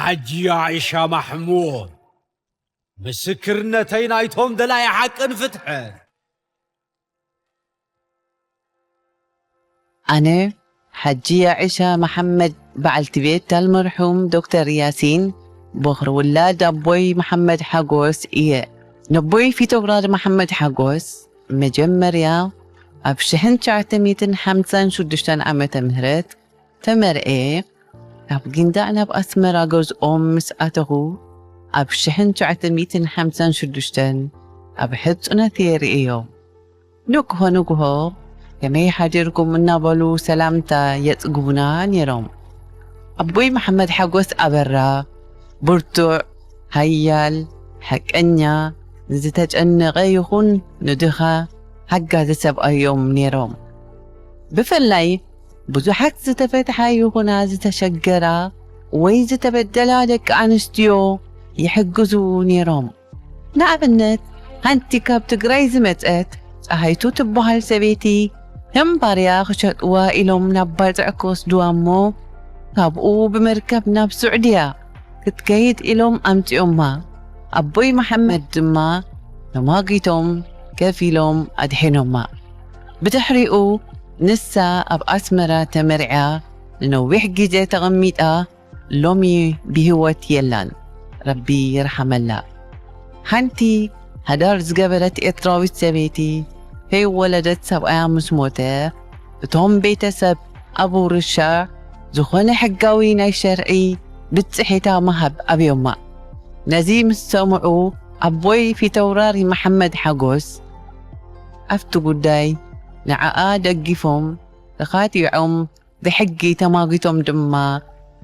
ሓጂ ዓኢሻ ማሕሙድ፣ ምስክርነተይ ናይቶም ደላይ ሓቅን ፍትሕን። ኣነ ሓጂ ዓኢሻ መሓመድ፣ በዓልቲ ቤት ኣልመርሑም ዶክተር ያሲን፣ ቦኽሪ ውላድ ኣቦይ መሓመድ ሓጎስ እየ። ነቦይ ፊተውራሪ መሓመድ ሓጎስ መጀመርያ ኣብ ሽሕን ትሽዓተ ሚእትን ሓምሳን ሽዱሽተን ዓመተ ምህረት ተመርዔ፣ ካብ ጊንዳዕ ናብ ኣስመራ ገዝኦም ምስ ኣተኹ፣ ኣብ ሽሕን ትሽዓተ ሚእትን ሓምሳን ሽዱሽተን ኣብ ሕጹነት እየ ርእዮም። ንግሆ ንግሆ ከመይ ሓዲርኩም እናበሉ ሰላምታ የጽግቡና ነይሮም። ኣቦይ መሓመድ ሓጎስ ኣበራ ብርቱዕ፣ ሃያል፣ ሓቀኛ፣ ንዝተጨነቐ ይኹን ንድኻ ሓጋዚ ሰብኣዮም ነይሮም። ብፍላይ ብዙሓት ዝተፈትሓ ይኹና ዝተሸገራ ወይ ዝተበደላ ደቂ ኣንስትዮ ይሕግዙ ነይሮም። ንኣብነት፣ ሓንቲ ካብ ትግራይ ዝመጸት ጸሃይቱ ትበሃል ሰበይቲ ከም ባርያ ክሸጥዋ ኢሎም ናብ ባጽዕ ክወስድዋ እሞ፣ ካብኡ ብመርከብ ናብ ሱዕድያ ክትከይድ ኢሎም ኣምጺኦማ። ኣቦይ መሓመድ ድማ ተማጊቶም ከፊሎም ኣድሒኖማ። ብድሕሪኡ ንሳ ኣብ ኣስመራ ተመርዕያ ንነዊሕ ግዜ ተቐሚጣ ሎሚ ብህይወት የላን፣ ረቢ ይርሓመላ። ሓንቲ ሓዳር ዝገበረት ኤርትራዊት ሰበይቲ ከይወለደት ሰብኣያ ምስ ሞተ፣ እቶም ቤተሰብ ኣብ ውርሻ ዝኾነ ሕጋዊ ናይ ሸርዒ ብጽሒታ ምሃብ ኣብዮማ። ነዚ ምስ ሰምዑ ኣቦይ ፊተውራሪ መሓመድ ሓጎስ ኣብቲ ጉዳይ ንዓኣ ደጊፎም ተኻቲዖም ብሕጊ ተማጊቶም ድማ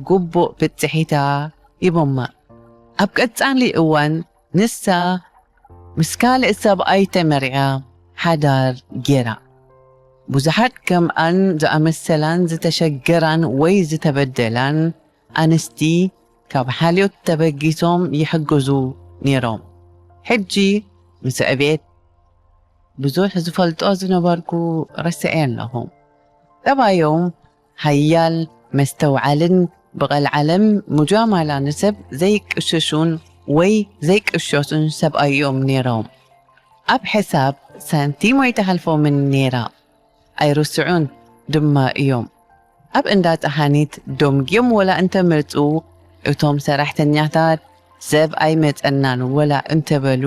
ግቡእ ብጽሒታ ሂቦማ። ኣብ ቀጻሊ እዋን ንሳ ምስ ካልእ ሰብኣይ ተመርዕያ ሓዳር ጌራ። ብዙሓት ከምኣን ዝኣመሰላን ዝተሸገራን ወይ ዝተበደላን ኣንስቲ ካብ ሓልዮት ተበጊሶም ይሕግዙ ነይሮም። ሕጂ ምስ ዕቤት ብዙሕ ዝፈልጦ ዝነበርኩ ረስዐ ኣለኹ። ጠባዮም ሓያል መስተውዓልን ብቐልዓለም ሙጃማላ ንሰብ ዘይቅሽሹን ወይ ዘይቅሸሱን ሰብኣዮም ነይሮም። ኣብ ሕሳብ ሳንቲም ኣይትሓልፎምን ነይራ። ኣይርስዑን ድማ እዮም። ኣብ እንዳ ጸሓኒት ዶምጊም ወላ እንተመጹ እቶም ሰራሕተኛታት ሰብ ኣይመጸናን ወላ እንተበሉ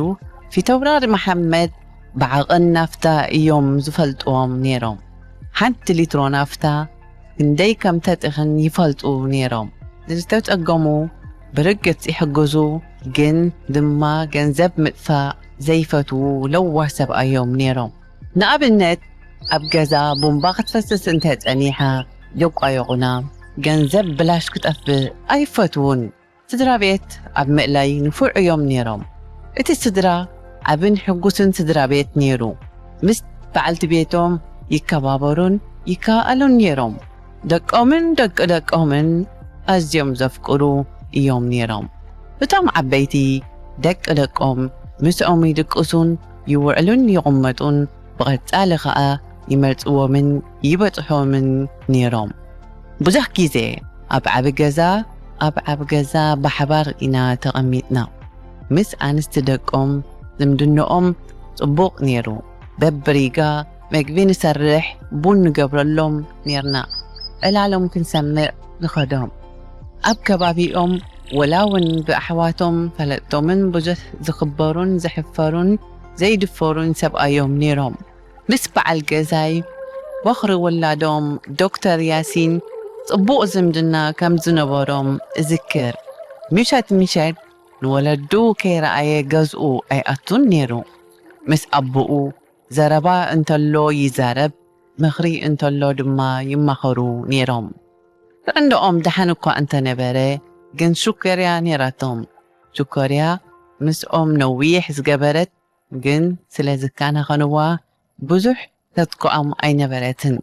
ፊተውራሪ መሓመድ ብዓቐን ናፍታ እዮም ዝፈልጥዎም ነይሮም። ሓንቲ ሊትሮ ናፍታ ክንደይ ከም ተጥኽን ይፈልጡ ነይሮም። ዝተጸገሙ ብርግጽ ይሕግዙ፣ ግን ድማ ገንዘብ ምጥፋእ ዘይፈትዉ ለዋህ ሰብኣዮም ነይሮም። ንኣብነት ኣብ ገዛ ቡምባ ክትፈስስ እንተ ጸኒሓ የቋየቑና። ገንዘብ ብላሽ ክጠፍእ ኣይፈትዉን። ስድራ ቤት ኣብ ምእላይ ንፉዕ እዮም ነይሮም። እቲ ስድራ ዓብን ሕጉስን ስድራ ቤት ነይሩ። ምስ በዓልቲ ቤቶም ይከባበሩን ይከኣሉን ነይሮም። ደቆምን ደቂ ደቆምን ኣዝዮም ዘፍቅሩ እዮም ነይሮም። እቶም ዓበይቲ ደቂ ደቆም ምስኦም ይድቅሱን ይውዕሉን ይቕመጡን ብቐጻሊ ኸኣ ይመርጽዎምን ይበጽሖምን ነይሮም። ብዙሕ ግዜ ኣብ ዓቢ ገዛ ኣብ ዓቢ ገዛ ብሓባር ኢና ተቐሚጥና። ምስ ኣንስቲ ደቆም ዝምድንኦም ጽቡቕ ነይሩ። በብሪጋ መግቢ ንሰርሕ፣ ቡን ንገብረሎም ኔርና። ዕላሎም ክንሰምዕ ንኸዶም። ኣብ ከባቢኦም ወላ እውን ብኣሕዋቶም ፈለጥቶምን ብዙሕ ዝኽበሩን ዝሕፈሩን ዘይድፈሩን ሰብኣዮም ነይሮም። ምስ በዓል ገዛይ በኽሪ ወላዶም ዶክተር ያሲን ጽቡቕ ዝምድና ከም ዝነበሮም እዝክር። ምሸት ምሸት ንወለዱ ከይረኣየ ገዝኡ ኣይኣቱን ነይሩ። ምስ ኣቦኡ ዘረባ እንተሎ ይዛረብ፣ ምኽሪ እንተሎ ድማ ይማኸሩ ነይሮም። ጥዕንድኦም ደሓን እኳ እንተነበረ ግን ሽኮርያ ነይራቶም። ሽኮርያ ምስኦም ነዊሕ ዝገበረት ግን ስለ ዝከናኸንዋ ብዙሕ ተትክዖም ኣይነበረትን።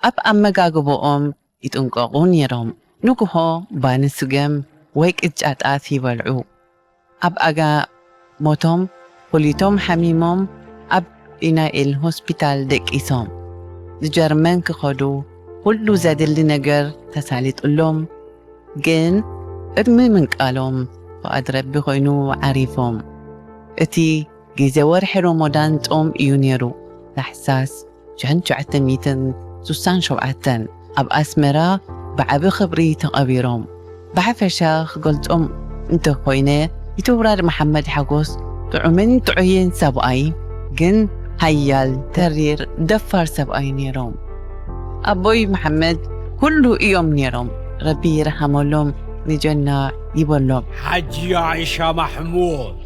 ኣብ ኣመጋግብኦም ይጥንቀቑ ነይሮም። ንግሆ ባኒ ስገም ወይ ቅጫ ጣፍ ይበልዑ። ኣብ ኣጋ ሞቶም ኩሊቶም ሓሚሞም ኣብ ኢናኤል ሆስፒታል ደቂሶም። ንጀርመን ክኸዱ ኩሉ ዘድሊ ነገር ተሳሊጥሎም። ግን ቅድሚ ምንቃሎም ፍቓድ ረቢ ኮይኑ ዓሪፎም። እቲ ግዜ ወርሒ ሮሞዳን ጾም እዩ ነይሩ። ታሕሳስ ሽሕን ትሽዓተ ሚእትን ስሳን ሸውዓተን ኣብ ኣስመራ ብዓቢ ክብሪ ተቐቢሮም። ብሓፈሻ ክገልጾም እንተኾይነ፣ ፊተውራሪ መሓመድ ሓጎስ ጥዑምን ጥዑይን ሰብኣይ፣ ግን ሓያል፣ ተሪር፣ ደፋር ሰብኣይ ነይሮም። ኣቦይ መሓመድ ኩሉ እዮም ነይሮም። ረቢ ይርሓመሎም፣ ንጀና ይበሎም። ሓጂ ዓይሻ ማሕሙድ፣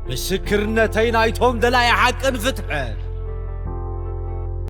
ምስክርነተይ ናይቶም ደላይ ሓቅን ፍትሕን።